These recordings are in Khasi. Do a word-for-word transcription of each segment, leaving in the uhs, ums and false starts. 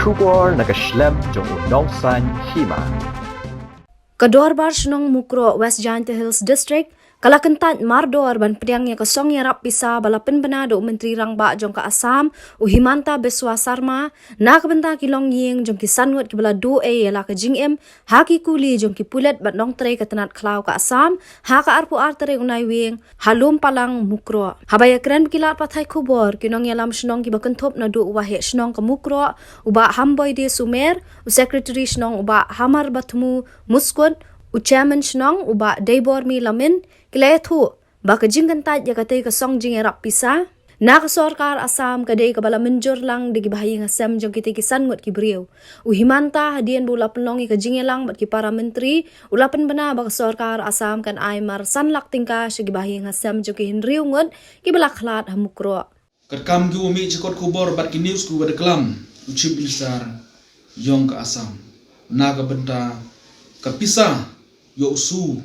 Khubor na ka shlem jong u Nongsaiñ Hima. Ka Dorbar Shnong Mukroh, West Jaintia Hills District, ka la kyntait mardor ban pdiang ïa ka song ïarap pisa ba la pynbna da u Myntri Rangbah jong ka Assam, u Himanta Biswa Sarma, na ka bynta ki longïing jong ki san ngut kiba la duh ei ïa la ka jingim ha ki kuli jong ki pulit bad nongtrei ka tnat khlaw ka Assam ha ka arphew ar tarik u Naiwieng ha Lum Palang, Mukroh. Haba ïakren bad ki lad pathai khubor, ki nongïalam shnong kiba kynthup naduh u Waheh Shnong ka Mukroh, u Bah Hamboide Sumer, u Secretary Shnong u Bah Hamar Bathmu Muskut, u Chairman Shnong u Bah Deibormi Lamin, ki la ïathuh ba ka jingkyntait ïa katei ka song jingïarap pisa na ka sorkar Assam ka dei kaba la mynjur lang da ki bahaïing hasem jong kitei ki san ngut ki briew. U Himanta, hadien ba u la pynlong ïa ka jingïalang bad ki para myntri, u la pynbna ba ka sorkar Assam kan ai mar san lak tyngka sha ki bahaïing hasem jong ki hynriew ngut kiba la khlad ha Mukroh. Katkam kiba mih sha kot khubor bad ki news kiba la klam, u Chief Minister jong ka Assam, na ka bynta ka pisa ïoh shu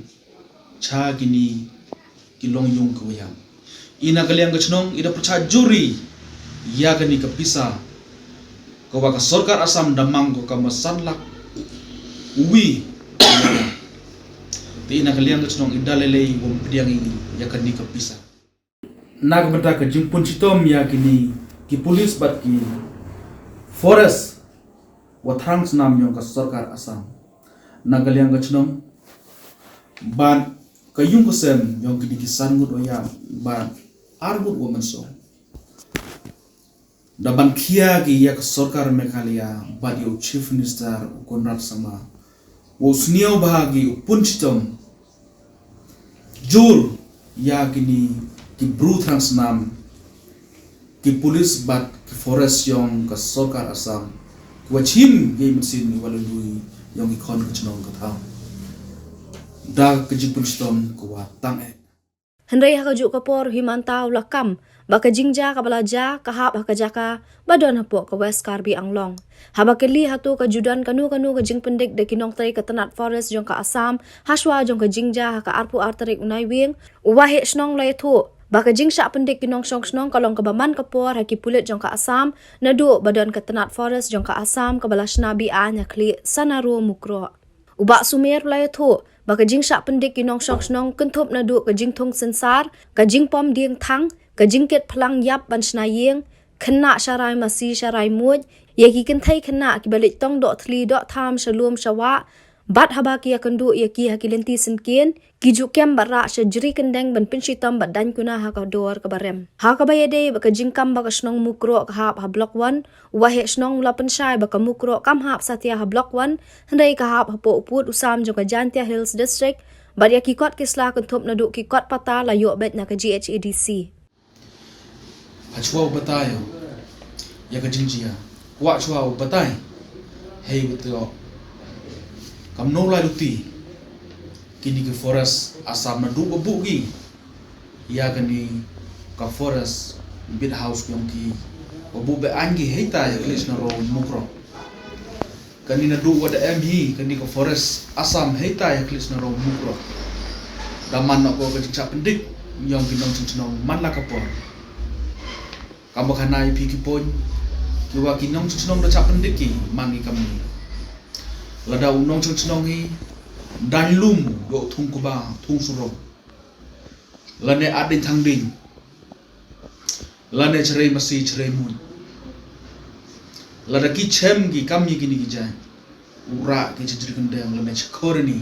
sha kine ki longïing kiba ïap. I na ka liang ka shnong i da pyrshah jur ïa kane ka pisa kaba ka sorkar Assam da mang ko kaba san lak uwi. Te i na ka liang ka shnong i da lei lei ban pdiang ïa kane ka pisa. Na ka bynta ka jingpynshitom ïa kine ki pulit bad ki forest, wat thrang snam jong ka sorkar Assam, na ka liang ka shnong bad ka ïung ka sem jong kine ki san ngut ba ïap bad ar ngut ba mynsiem, da ban khia ki ïa ka sorkar Meghalaya bad ïa u Chief Minister u Conrad Sangma, u sniaw bha ki u pynshitom jur ïa kine ki bru thrang snam, ki pulit bad ki forest jong ka sorkar Assam, ki wa shim ïa i mynsiem i wa lului jong ki khon ka shnong ka thaw da ka jingpynshitom ka wa tang eh. Hynrei ha kajuh ka por u Himanta u la kam ba ka jingjia kaba la jia ka hap ha ka jaka ba don hapoh ka West Karbi Anglong. Haba kylli hato ka ju don kano kano ka jingpyndik da ki nongtrei ka tnat forest jong ka Assam hashwa jong ka jingjia ha ka arphew ar tarik u Naiwieng, u Waheh Shnong u la ïathuh ba ka jingshah pyndik ki nongshong shnong ka long kaba man ka por ha ki pulit jong ka Assam, naduh ba don ka tnat forest jong ka Assam kaba la shna beit ha khlieh Sanaro, Mukroh. U Bah Sumer u la ïathuh ba ka jingshah pyndik ki nongshong shnong kynthup naduh ka jingthung sensar, ka jingpom dieng thang, ka jingkit phlang ïap ban shna ïing, khynnah sharai masi sharai muid, ïa ki kynthei khynnah kiba leit tong doh thli doh tham sha lum sha wah, bad haba ki ïakynduh ïa ki ha ki lynti syngkien, ki ju kem bad rah sha jri kyndeng ban pynshitom bad daiñ kuna ha ka dor kaba rem. Ha kaba ïadei bad ka jingkam ba ka shnong Mukroh ka hap ha Block One, u Waheh Shnong u la pynshai ba ka Mukroh kam hap satia ha Block One, hynrei ka hap hapoh u pud u sam jong ka Jaintia Hills District, bad ïa ki kot ki sla kynthup naduh ki kot pata la ïoh beit na ka G H A D C. Ha shuwa u batai ïa ka jingjia, kwah shuwa u batai. Hei u teo, kam no lai luti kini ki forest Assam naduh ba buh ki ïa kani ka forest beat house yong ki, ba buh ba aiñ ki heita ïa ka list na ro Mukroh. Kani naduh wa da em hi kani ka forest Assam heita ïa ka list na ro Mukroh. Da man na ko ka jingshah pyndik yong ki nongshong shnong man la ka por. Kam ba khana ïa phi ki point ki wa ki nongshong shnong da shah pyndik ki man ki kam ni. Lada u nongshong shnong hi dang lum ïa u thung kba thung surok, lane ading thang ding, lane chere masi chere mun, lada ki chem ki kam ïa kini ki jaiñ, u rah ki cha jri kyndeng lane cha khorani,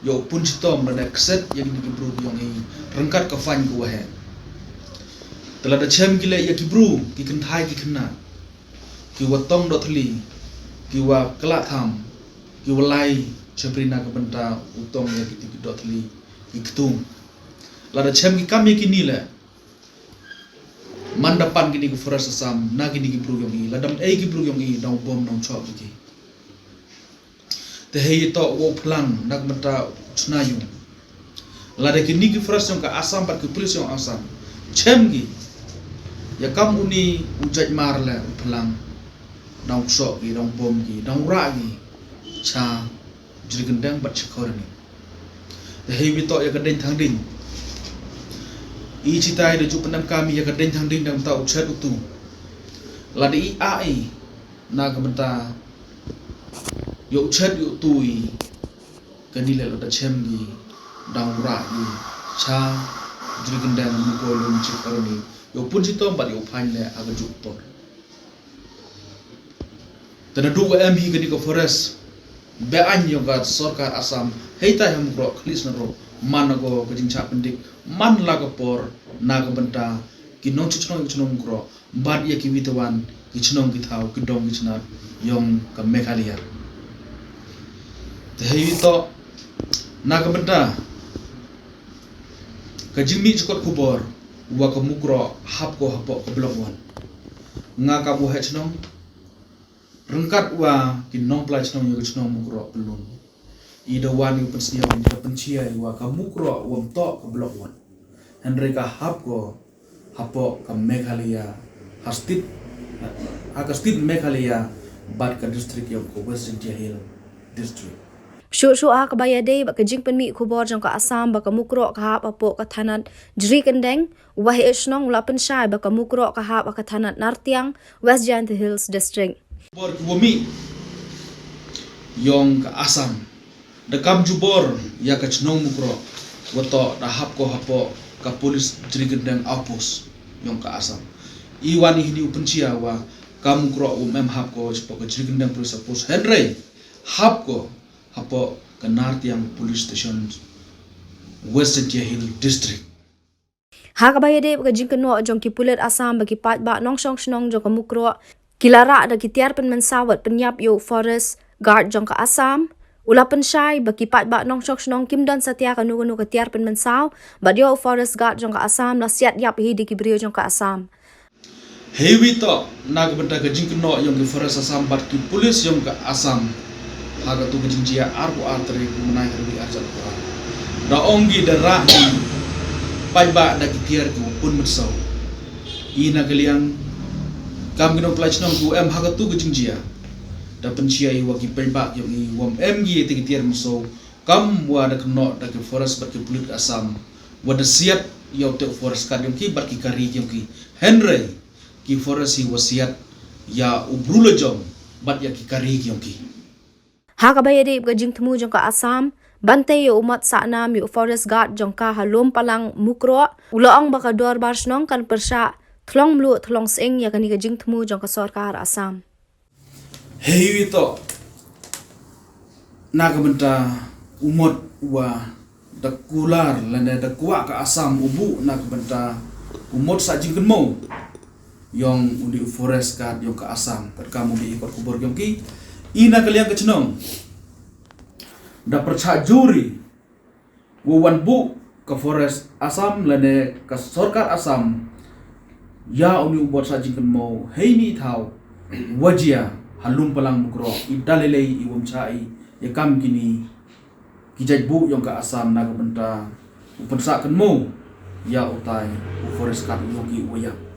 ïa u pynshitom lane kset ïa kini ki briew yong i ryngkat ka faiñ ka waheh. Te lada chem ki leh ïa ki briew ki kynthai ki khynnah, ki wa tong doh thli, ki wa klah tham, ki wa lai chapri na ka bynta u tong ïa kini ki doh thli, ki ktung. Lada chem ki kam ïa kini leh, man da pan kini ki forest Assam na kini ki briew yong i, lada mei ki briew yong i, nong bom nong chok ki. Te hei to u phlang na ka bynta u chna yung. Lada kini ki forest yong ka Assam bad ki police yong Assam chem ki ïa kam uni u jait mar leh u phlang, nong chok ki, nong bom ki, nong rah ki cha jri kyndeng bad cha khorani. Te hei wi to ïa ka ding thang ding. I chitai da ju pyndam kami ïa ka ding thang ding dang ta u chet u tu. Lada i a i Na ka bynta ïoh chet ïoh tui kani leh la da chem ki dang rah ki cha jri kyndeng Mukroh Lum Chief Colony ïoh pun chitom bad ïoh phain leh ha ka juk por. Te naduh ka em hi kani ka forest be-aiñ ïong ka sorkar Assam hei tai ha Mukroh khlieh sna ro man ko ka jingchah pyndik man la ka por na ka bynta ki nongchnong chnong Mukroh bad ïa kiwi te wan ki chnong ki thaw ki dong ki chnat ïong ka Meghalaya. Te hei wi to na ka bynta ka jingmih jukot khubor wa ka Mukroh hap ko hapoh ka block one. Nga ka bu heh chnong ryngkat wa ki nongplai chnong ïa ka chnong Mukroh Pyllun i da wan ïa u pynsngew ïa ka pynchia ïa wa ka Mukroh wam toh ka block one. Hynrei ka hap ko hapoh ka Meghalaya ha state ha ka state Meghalaya bad ka district ïong ka West Jaintia Hill District. Shuh shuh ha kaba ïadei bad ka jingpynmih khubor jong ka Assam ba ka Mukroh ka hap hapoh ka thanat Jrikyndeng, u waheh shnong u la pynshai ba ka Mukroh ka hap ha ka thanat Nartiang, West Jaintia Hills District. Bor ki wa mih ïong ka Assam da kam jubor ïa ka chnong Mukroh wa toh da hap ko hapoh ka police Jrikyndeng outpost ïong ka Assam. I wan i hini u pynchia wa ka Mukroh um em hap ko hapoh ka Jrikyndeng police outpost hynrei hap ko hapoh ka Nartiang police station, West Jaintia Hill District. Ha kaba ïadei bad ka jingkynnoh jong ki pulit Assam ba ki paidbah nongshong shnong jong ka Mukroh ki la rah da ki tiar pynmynsaw bad pynïap ïa u forest guard jong ka Assam, u la pynshai ba ki paidbah nongshong shnong kim don satia kano kano ka tiar pynmynsaw bad ïa u forest guard jong ka Assam la siat ïap hi da ki briew jong ka Assam. Hei wi to na ka bynta ka jingkynnoh ïong ki forest Assam bad ki pulit ïong ka Assam ha katu ka jingjia arphew ar tarik u bnai ka rwi arhajar arphew ar. Da ong ki da rah ki paidbah da ki tiar ki wa pynmynsaw. I na ka liang kam ki nongplai chnong ki wa em ha katu ka jingjia da pynshai wa ki paidbah ïong i wam em ki te ki tiar mynsaw kam wa da kynnoh da ki forest bad ki pulit Assam wa da siat ïa u te u forest guard ïong ki bad ki kari ïong ki. Hynrei ki forest hi wa siat ïa u bru la jong bad ïa ki kari ïong ki. Ha kaba ïadei bad ka jingthmu jong ka Assam ban tei ïa u mot sahnam ïa u forest guard jong ka ha Lumpalang Mukroh, u la ong ba ka dorbar shnong kan pyrshah thlong mluh thlong sying ïa kani ka jingthmu jong ka sorkar Assam. Hei wi to na ka bynta u mot wa da kular lane da kwah ka Assam u buh na ka bynta u mot sah jingkynmaw ïong u dei u forest guard ïong ka Assam. Kat kam u dei i kot khubor ïong ki i na ka liang ka chnong da pyrshah juri wa wan buh ka forest Assam lane ka sorkar Assam ïa u ni u bot sah jingkynmaw hei ni thaw wa jia ha Lumpalang Mukroh i da lei lei i wam chah i ïa kam kini ki jait buh ïong ka Assam na ka bynta u pynsah kynmaw ïa u tai u forest guard ïong ki u wa ïap.